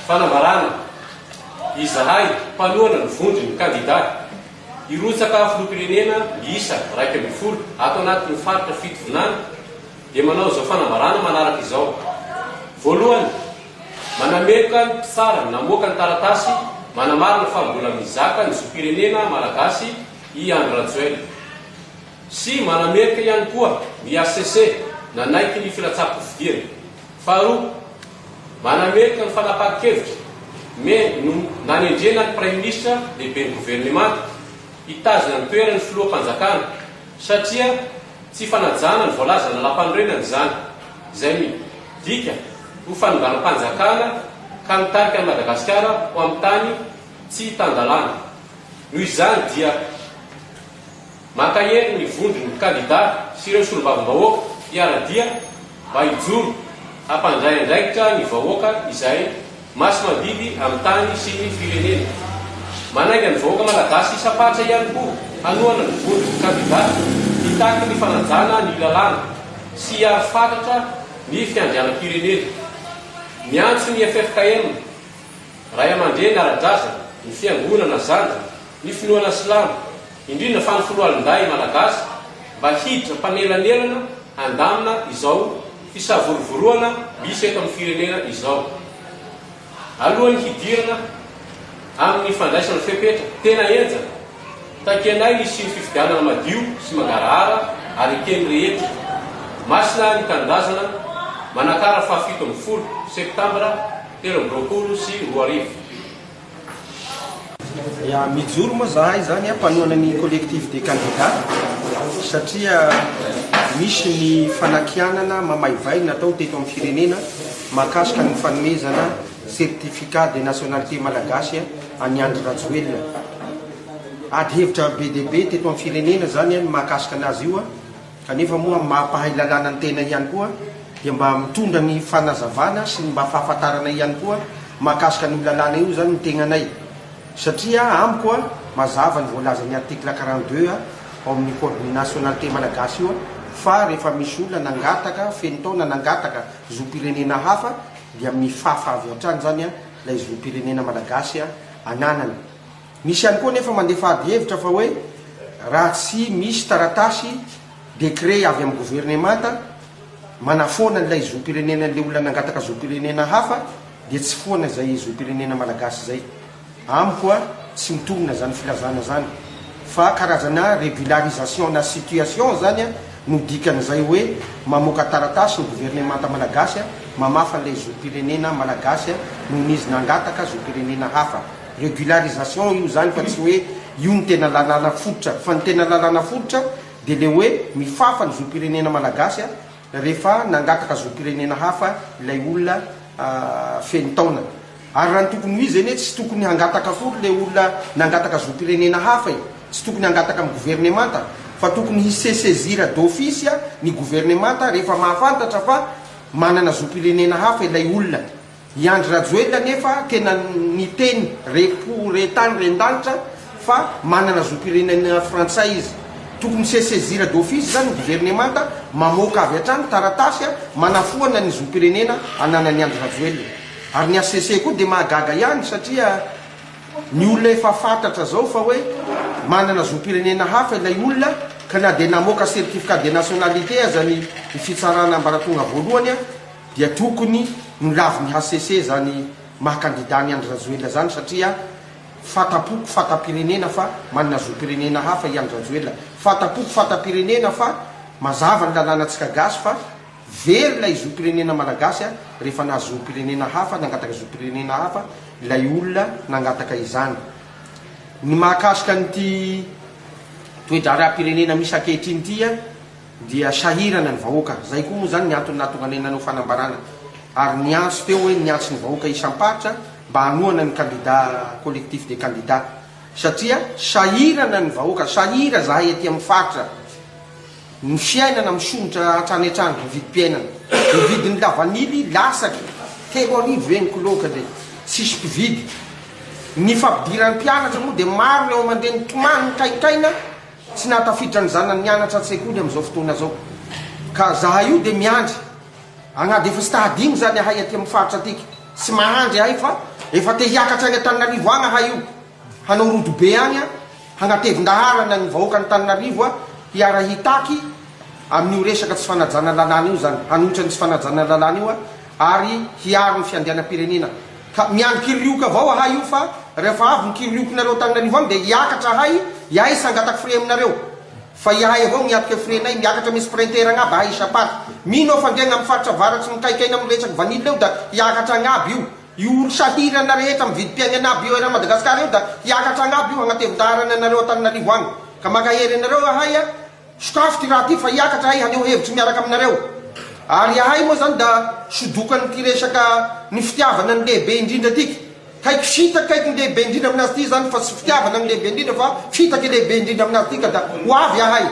Fanambarana, Izahay mpanohana ny vondron'ny kandida hirotsaka filoham-pirenena miisa 11 ato anatin'ny faritra Fitovinany dia manao izao fanambarana manaraka izao. Voalohany, manameloka ny mpitsara namoaka ny taratasy manamarina fa mbola mizaka ny zom-pirenena malagasy i Andry Rajoelina. Sy manameloka ihany koa ny hcc nanaiky ny filatsaham-pofidiana. Faharoa, manameloka ny fanapahan-kevitra me no nanendrena ny Praiminisitra lehiben'ny governemanta hitazona ny toeran'ny filoham-panjakana satria tsy fanajana ny voalazan'ny lalàmpanorenana izany, izay midika ho fanonganam-panjakana ka mitarika an'i Madagasikara ho amin'ny tany tsy tan-dalàna. Noho izany dia. Mankahery ny vondron'ny kandidà sy ireo solombavambahoaka hiara-dia mba hijoro hampandray andraikitra ny vahoaka izay masi-mandidy amin'ny tany sy ny firenena. Manainga ny vahoaka malagasy isam-paritra ihany koa hanohana ny vondron'ny kandidà hitaky ny fanajana ny lalàna sy hiaro fatratra ny fiandrianam-pirenena. Miantso ny ffkm, Raiamandreny ara-drazana, ny fiangonana zandriny, ny finoana silamo, indrindra fa ny foloalindahy malagasy mba hiditra mpanelanelana handamina izao fisavorovoroana misy eto amin'ny firenena izao. Alohan'ny hidirana amin'ny fandraisana fepetra tena henjana, takianay ny hisian'ny fifidianana madio sy mangarahara ary eken'ny rehetra. Masina ny tanindrazana, Manakara faha 17 septambra 2023. Ya, mijoro moa zahay zany mpanohana ny collectif des candidats satria misy ny fanakianana mamaivay natao teto amin'ny firenena mahakasika ny fanomezana certificat de nationalité malagasy an'i Andry Rajoelina. Ady hevitra be dia be teto amin'ny firenena zany ny mahakasika anazy io. Kanefa moa amin'ny maha mpahay lalàna ny tena ihany koa dia mba mitondra ny fanazavana sy ny mba fahafantarana ihany koa mahakasika an'io lalàna io izany ny tegnanay. Satria amiko a, mazava ny voalazan'ny article 42 ao amin'ny code ny nationalité malagasy io fa rehefa misy olona nangataka feno taona nangataka zom-pirenena hafa dia mifafa avy hatrany izany ilay zom-pirenena malagasy ananany. Misy ihany koa anefa mandefa ady hevitra fa hoe raha tsy misy taratasy décret avy amin'ny governemanta manafoana an'ilay zom-pirenenan'ilay olona nangataka zom-pirenena hafa dia tsy foana izay zom-pirenena malagasy izay. Amiko a, tsy mitombina izany filazana izany fa karazana régularisation na situation izany no dikan'izay hoe mamoaka taratasy ny governemanta malagasy mamafa an'ilay zom-pirenena malagasy noho izy nangataka zom-pirenena hafa. Régularisation io zany fa tsy hoe io no tena lalàna fototra fa ny tena lalàna fototra dia le hoe mifafa ny zom-pirenena malagasy rehefa nangataka zom-pirenena hafa ilay olona feno taona. Ary raha ny tokony ho izy anie tsy tokony hangataka akory le olona nangataka zom-pirenena hafa e! Tsy tokony hangataka amin'ny governemanta fa tokony hi-se saisir d'office ny governemanta rehefa mahafantatra fa manana zom-pirenena hafa ilay olona. I Andry Rajoelina anefa tena niteny re po re tany ren-danitra fa manana zom-pirenena frantsay izy. Tokony se saisir d'office izany ny governemanta mamoaka avy hatrany taratasy manafoana ny zom-pirenena ananan'i Andry Rajoelina. Ary ny HCC koa dia mahagaga ihany satria ny olona efa fantatra zao fa hoe manana zom-pirenena hafa ilay olona ka na dia namoaka certificat de nationalité aza ny fitsarana ambaratonga voalohany dia tokony nolavin'ny hcc zany maha kandida an'i Andry Rajoelina zany satria fata-poko fata-pirenena fa manana zom-pirenena hafa i Andry Rajoelina, fata-poko fata-pirenena fa mazava ny lalànantsika gasy fa very ilay zom-pirenena malagasy rehefa nahazo zom-pirenena hafa, nangataka zom-pirenena hafa ilay olona nangataka izany. Ny mahakasika an'ity toe-draharaham-pirenena misy ankehitriny ity dia sahirana ny vahoaka, zay koa moa zany ny antony nahatonga anay nanao fanambarana ary niantso teo hoe niantso ny vahoaka isam-paritra mba hanohana ny kandida collectif des candidats satria sahirana ny vahoaka, sahira zahay aty amin'ny faritra, ny fiainana misondrotra hatrany hatrany, ny vidim-piainana, ny vidin'ny lavanily latsaka 3000 ve ny kilao ka dia tsisy mpividy, ny fampidiran'ny mpianatra moa dia maro ny ray aman-dreny tomany mitaintaina, Tsy nahatafiditra ny zanany nianatra an-tsekoly amin'izao fotoana izao. Ka zahay io dia miandry. Agnady efa tsy tahadino zany ahay aty amin'ny faritra atiky. Tsy mahandry ahay fa Efa te hiakatra any Antananarivo agny ahay io, hanao rodobe agny, hagnatevin-daharana ny vahoakan'Antananarivo hiara-hitaky amin'io resaka tsy fanajana lalàna io zany, hanohitra ny tsy fanajana lalàna io ary hiaro ny fiandrianam-pirenena. Ka miandry kirioka avao ahay io fa rehefa avy ny kiriokinareo Antananarivo agny dia hiakatra ahay, iay tsy hangataka frais aminareo. Fa iahay avao miatoka frais-nay, miakatra misy printer agnaby ahay isam-paritra. Mino aho fa ndre agny amin'ny faritra avaratry mikaikaina amin'ny resaky vanille io da hiakatra agnaby io. Io olo sahirana rehetra amin'ny vidim-piainana aby io eran'i Madagasikara io da hiakatra agnaby io hagnatevin-daharana anareo Antananarivo agny. Ka mankahery anareo ahay a, sokafo ty raha ty fa hiakatra ahay haneho hevitry miaraka aminareo. Ary ahay moa zany da sodokan'ity resaka ny fitiavana ny lehibe indrindra tiky. Kaiky fitaka kaiky ny lehibe indrindra aminazy ty zany fa tsy fitiavana ny lehibe indrindra fa fitaka lehibe indrindra aminazy ty ka da ho avy ahay.